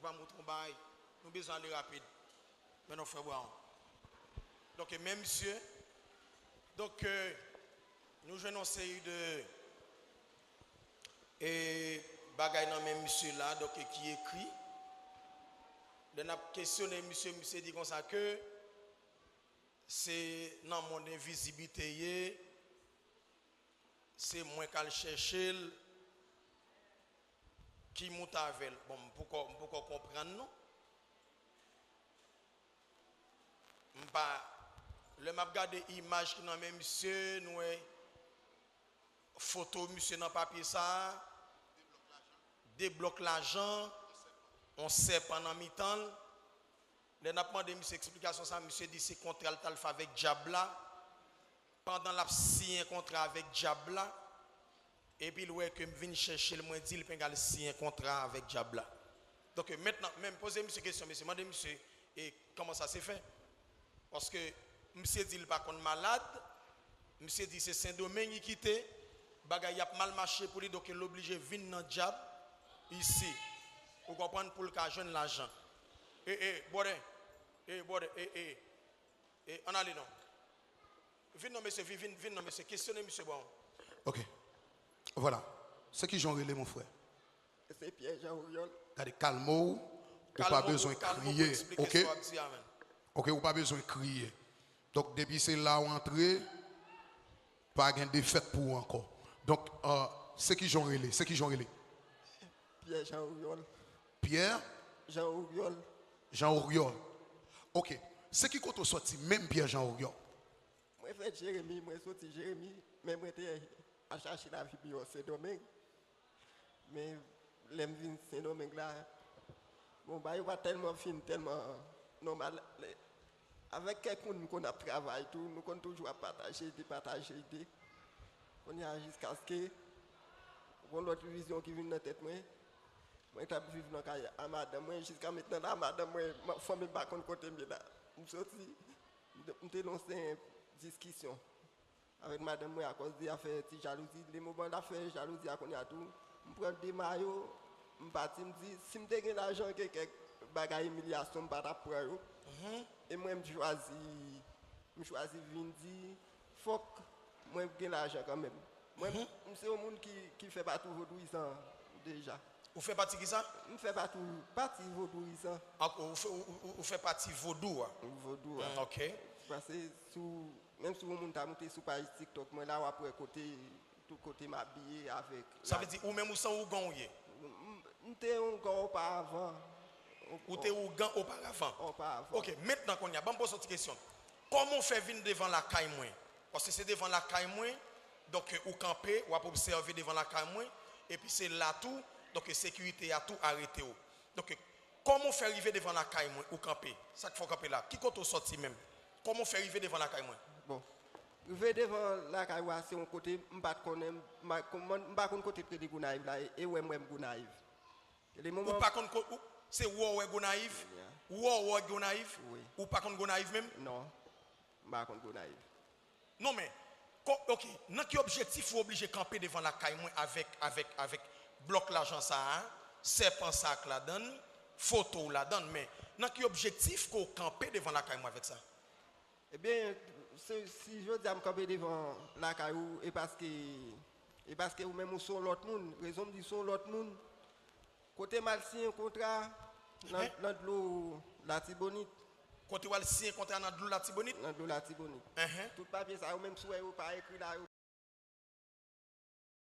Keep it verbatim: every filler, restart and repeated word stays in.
Pa montre yon bagay. Nou bezwen ale rapid. Men non, frè Brown. Donk, men misye. Donk, euh, nou jwenn yon seri de e bagay nan men misye la, donk, ki ekri. Lè n ap kesyone misye, misye di konsa ke se nan mond envizib li te ye, se mwen k al chèche l, ki moute avè l. Bon, m poko, m poko konprann non. M pa, lè m ap gade imaj ki nan men misye, nou wè foto misye nan papye sa a, de blòk lajan, yon sèpan nan mitan l. Lè n ap mande misye eksplikasyon sa, misye di se kontra l t al fè avèk dyab la. Pandan l ap siyen kontra avèk dyab la, epi l wè ke m vin chèche l, mwen di l pinga l siyen kontra avèk dyab la. Donk, mentnan, men poze misye kesyon, mesye, mande misye, e kòman sa se fè? Paske misye di l pa konn malad, misye di se Sendomeng li kite, bagay y ap mal mache pou li, donk l oblije vin nan dyab isi. Ou konprann, pou l ka jwenn lajan. E, e, brother, e, brother, e, e, e, ann ale non. Vin non, mesye, vin, vin, vin non, mesye, kesyone misye Brown. Ok. Vwala. Se kijan w rele, mon frè? Se Pierre Jean Oriol. Gade, kalme w. Ou pa bezwen kriye, ok? Ok, ou pa bezwen kriye. Donk, depi se la w antre, pa gen defèt pou ou ankò. Donk, euh, se kijan w rele? Se kijan w rele? Pierre Jean Oriol. Pierre? Jean Oriol. Jean Oriol. Ok. Se ki kote w sòti menm, Pierre Jean Oriol? Mwen fèt Jeremi, mwen soti Jeremi, men mwen te al chache lavi miyò Sendomeng. Men lè m vin Sendomeng la, bon, bagay yo pa tèlman fin, tèlman nòmal. Lè, avèk kèk moun m konn ap travay tou, nou konn toujou ap pataje ide, pataje ide. Kounye a, jiskaske yon lòt vizyon ki vin nan tèt mwen, mwen t ap viv nan kay a madanm mwen, jiska mentnan la, madanm mwen, fanmi m pa konn kote m ye la. M soti, m te, m te nan yon senp diskisyon avèk madanm mwen akòz de afè ti jalouzi. Le moman l ap fè jalouzi a kounye a tou, m pran de mayo, m pati, m di, si m te gen lajan, gen kèk bagay imilyasyon, m pa t ap pran yo. E mwen, m chwazi, m chwazi vin di, fòk mwen gen lajan kanmenm. Mwen, m se yon moun ki, ki fè pati vodouyizan deja. Ou fè pati kisa? M fè pati, pati vodouyizan. Ak, ou fè, ou, ou, ou fè pati vodou a? Vodou a. Mm, ok. Paske sou, menm si yon moun ta moute sou paj TikTok mwen la, w ap wè kote, tout kote m abiye avèk. Sa vle di, ou menm ou se yon ougan ou ye? M, m, m te yon ougan oparavan. Ou te ougan oparavan? Oparavan. Ok, mentnan kounye a, ban m poze w ti kesyon. Kòman w fè vin devan lakay mwen? Paske se devan lakay mwen, donk, ou kanpe, w ap obsève devan lakay mwen, epi se la tou, donk, sekirite a tou arete w. Donk, kòman w fè rive devan lakay mwen, ou kanpe? Sa k fè w kanpe la? Ki kote w sòti menm? Kòman w fè rive devan lakay mwen? Bon, rive devan lakay ou a, se yon kote m pa t konnen, m pa, m pa konn kote k rele Gonayiv la, e, e wè m wè m Gonayiv. Le moman. Ou pa konn ko-, ou, se ou wè Gonayiv? Yeah. Ou wè Gonayiv? Wi. Ou pa konn Gonayiv menm? Non, m pa konn Gonayiv. Non, men, ko-, ok, nan ki objektif ou oblije kanpe devan lakay mwen avèk, avèk, avèk blòk lajan sa a, sèpan sa k ladan l, foto w ladan l, men nan ki objektif ke w kanpe devan lakay mwen avèk sa? Ebyen, se, si jodi a m kanpe devan lakay ou, e paske, e paske ou menm ou se yon lòt moun. Rezon m di se yon lòt moun, kote m al siyen kontra nan, nan dlo Latibonit. Kote w al siyen kontra nan dlo Latibonit? Nan dlo Latibonit. Tout papye sa yo, menm si w wè yo pa ekri la, yo